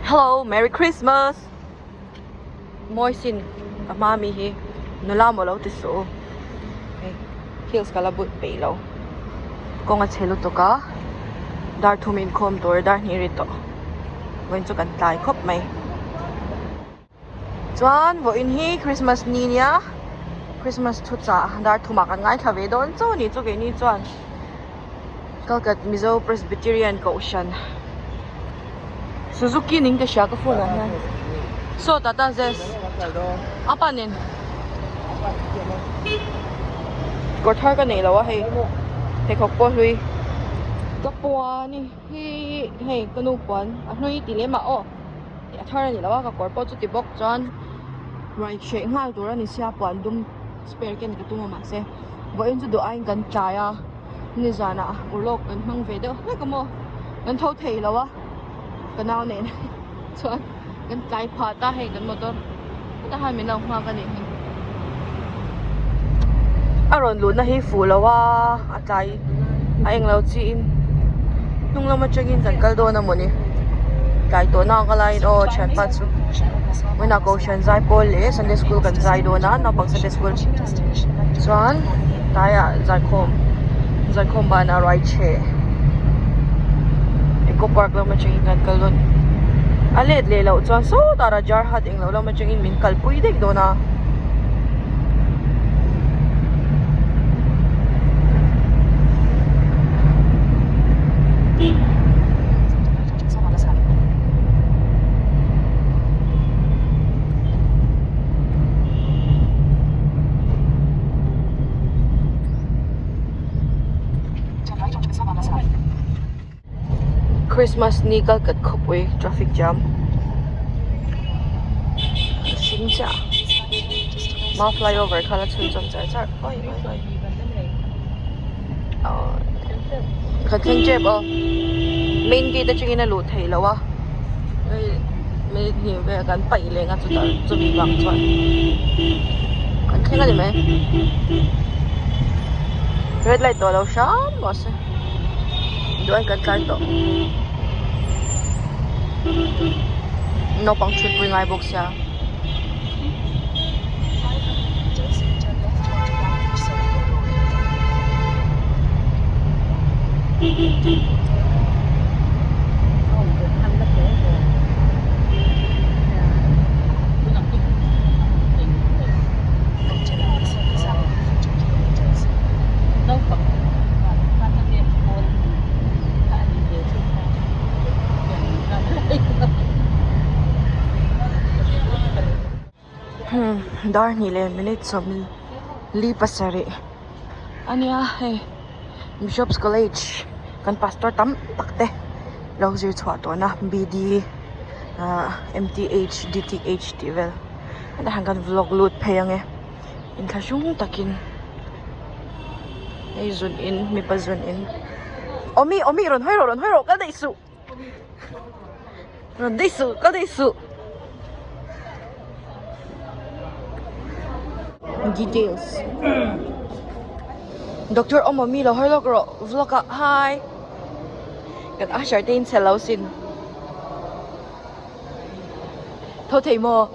Hello Merry Christmas mawi sin ka hma mi hi nula maw lo ti suh u hei heels ka la but peih lo kawng a chhe lutuk a dar thum inkhawm tur dar hnih ri tawh vawiin chu kan tlai khawp mai. Chuan vawiin hi Christmas ni nia Christmas thu chah dar thumah kan ngaithla ve dawn chauh a ni chu keini chuan Kalkat Mizo Presbyterian Kohhran Suzuki ning ka hria ka phone ah hian saw Tata Zest a pa nen kawr thar ka neih lo a hei pheikhawk pawh hlui ka puan hi hei ka nu puan a hlui ti lem ah aw. A thar a ni lo a ka kawr pawh chuti bawk chuan ruai hreh nghal tur a ni sia puan dum spare ken ka tum a mahse vawiin chu duh aiin kan tlai a nizanah urlawk kan hmang ve deuh hlek a maw kan tho thei lo a ka nau nen chuan kan tlai phah ta hei kan motor hetah hian min lo nghak a nih hi a rawn luhna hi fuh lo a a tlai a englo chiin hnung lam atangin kan kal dawn a mawni tlai tawh na ka laiin aw thianpa chu vawiinah kohhran zai pawl leh sunday school kan zai dawn a naupang sunday school chuan tlaiah zaikhawm zaikhawm banah ruai chheh eco park lam atangin kan kal dawn a let leh loh chuan sawtah rajarhat englo lam atangin min kalpui daih dawn a. Christmas ni kal kat khawpui traffic jam hring chiah mau flyover kha la chhun chawm char char oi oi oi ka thleng tep aw main gate atangin a luh theih loh a hei minute hnih vel kan paih leng a chutah chumi vang chuan kan thleng a ni mai red light tawh lo hram mahse duh kan tlai tawh naupang thutpui ngai bawk sia. Dar hnih leh minute sawm li pasarih a nia hei Bishop's College kan pastor tam tak te lo zir chhuah tawh na B D ahh M T H D T H tih vel hetah hian kan vlog lut phei ang e inthlahrung takin hei zun in mipa zun in awmi awmi rawn hawi rawh rawn hawi rawh kal daih suh rawn daih suh kal daih suh details doctor awm awmi lo hawi lawk rawh vlog ah hi kan usher te in chhe lo sin. Tho thei maw?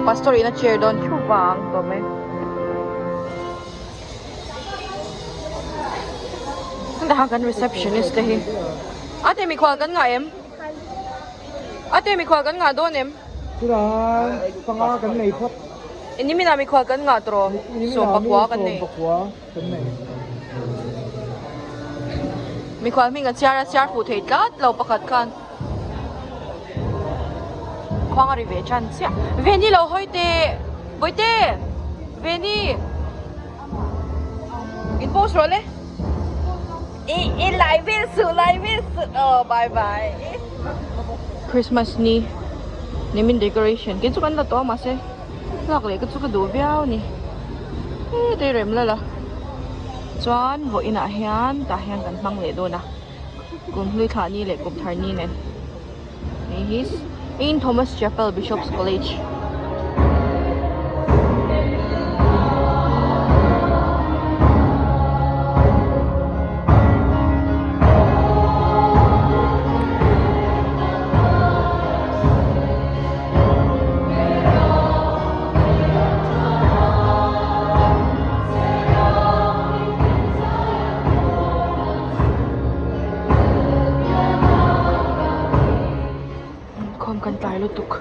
Pastor in a chair dawn thu vang tawh mai. Hetah kan receptionist te hi. Ate mikhual kan ngah em? Ate mikhual kan ngah dawn em? Chulai panga kan nei phawt. Niminah mikhual kan ngah tawh sawm pakua kan nei. Sawm pakua. Mikhual hming a chhiar a chhiar fuh thei tlat lo pakhat khan khuang a ri ve tan chiah Veni lo hawi teh Bawihte Veni in post rawh le i i lai vel suh lai vel suh aw bye bye Christmas ni nimin decoration kei chu kan la tawh a mahse. Lak leh ka chu ka duh viau a ni hete rem lal a chuan vawiin ah hian tah hian kan hmang leh dawn a kum hlui thlah ni leh kum thar ni nen hei hi Saint Thomas Chapel Bishop's College. Tangkai lutuk.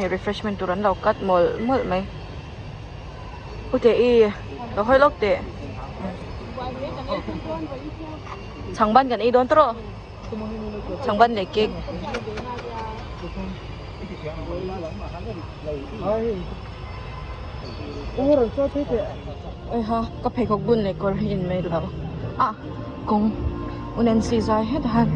hei refreshment tur an lo cut mawlh mawlh mai u teh i lo hawi lawk teh chhangban kan ei dawn tawh rawh chhangban leh cake. Oi ha ka pheikhawk bun leh kawr hi in mai lo a kawng u Nancy zai het a.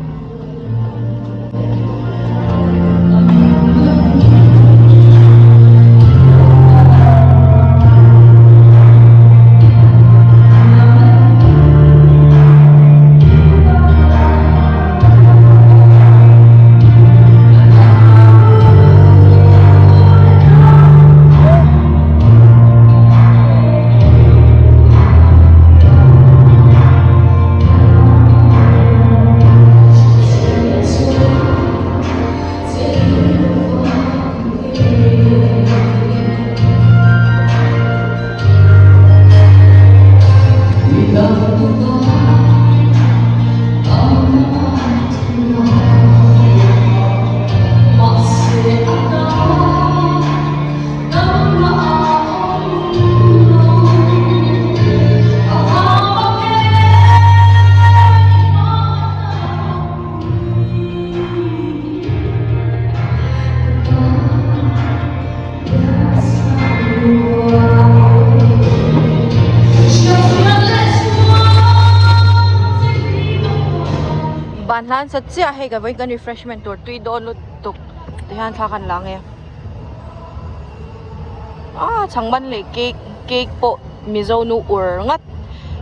Ban hlan sa chiah hei ka vawiin kan refreshment tur tui dawn lutuk ti hian thla kan la ang e ah chhangban leh cake cake pawh mizo nu ur ngat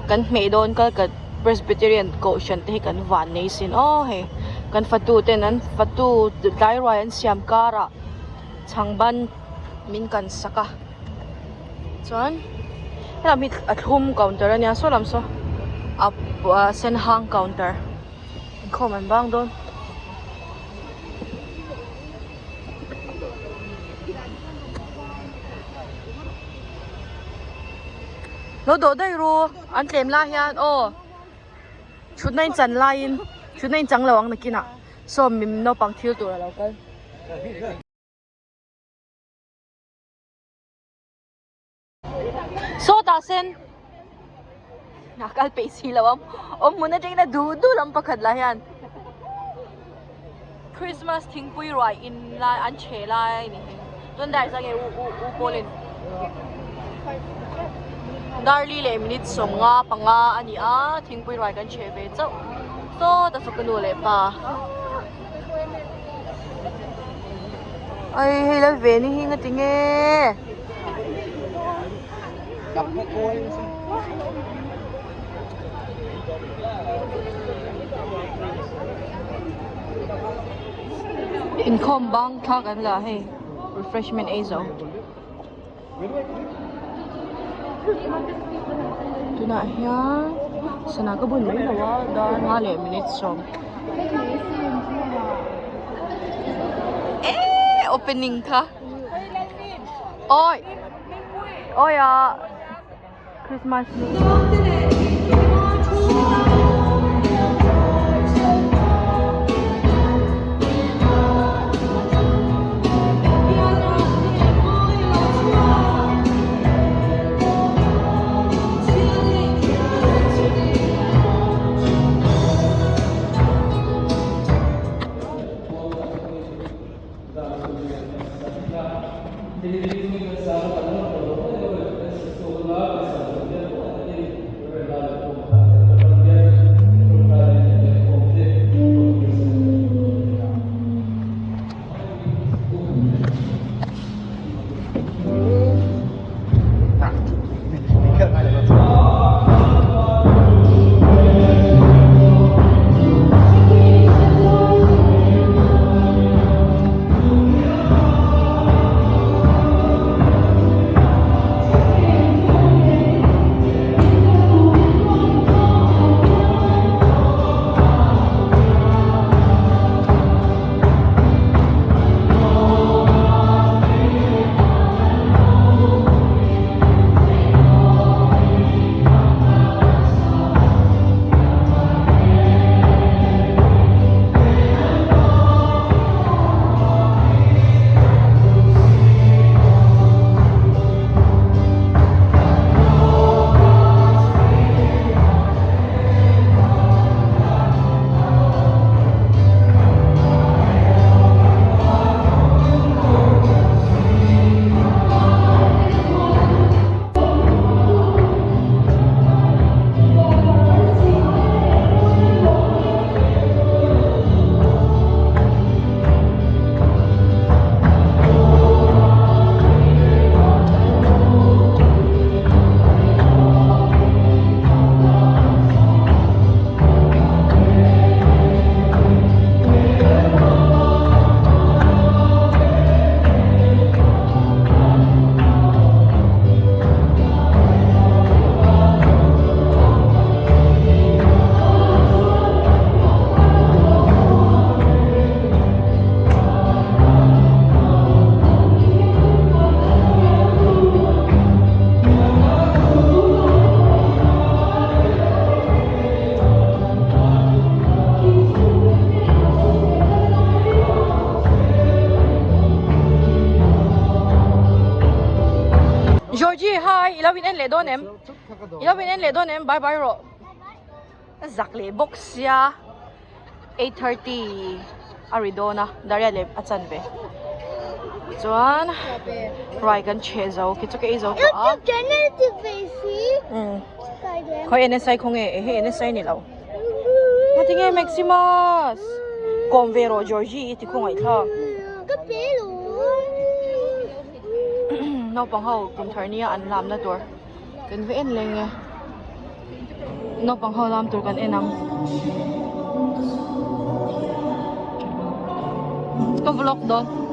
kan hmeh dawn kal ka Presbyterian kohhran te hi kan van nei sin aw hei kan fatu ten an fatu tlai ruai an siam karah chhangban min kan sak a chuan helam hi a thlum counter a nia saw lam saw a sen hang counter inkhawm an bang dawn. Lo dawh daih ru an tlem lai hian aw thutna in chan laiin thutna in chang lo ang nakinah saw mi naupang thil tur a lo kal. Sawtah sen a kal peih si lo a awm hmun atangin a duh duh lam pakhat lah hian Christmas thingpui ruai in lai an chhe lai a ni hi tun dar zang nge u u u pawlin darli leh minute sawmnga panga a ni a thingpui ruai kan chhe ve chauh sawtah saw ka nu leh pa. Ai hei lal ve ni hi nga ti nge inkhawm bang thla kan la hei refreshment ei zo tunah hian sana ka bun mai lo a dar nga leh minute sawm eee opening kha awi awi ah Christmas ni. bye i lo in en leh dawn em i lo in en leh dawn em bye bye rawh a zak leh bawk sia 8:30 a ri dawn a daria leh a chan ve chuan rai kan chhe zo khi chu ka ei zo tawh a khawi NSI khaw nge hei NSI ni lo ngatinge Maximus kawm ve rawh Georgie i ti khawngaih thlak naupang ho kum thar nia an lamna tur kan va en leng e naupang ho lam tur kan en ang ka vlog dawn.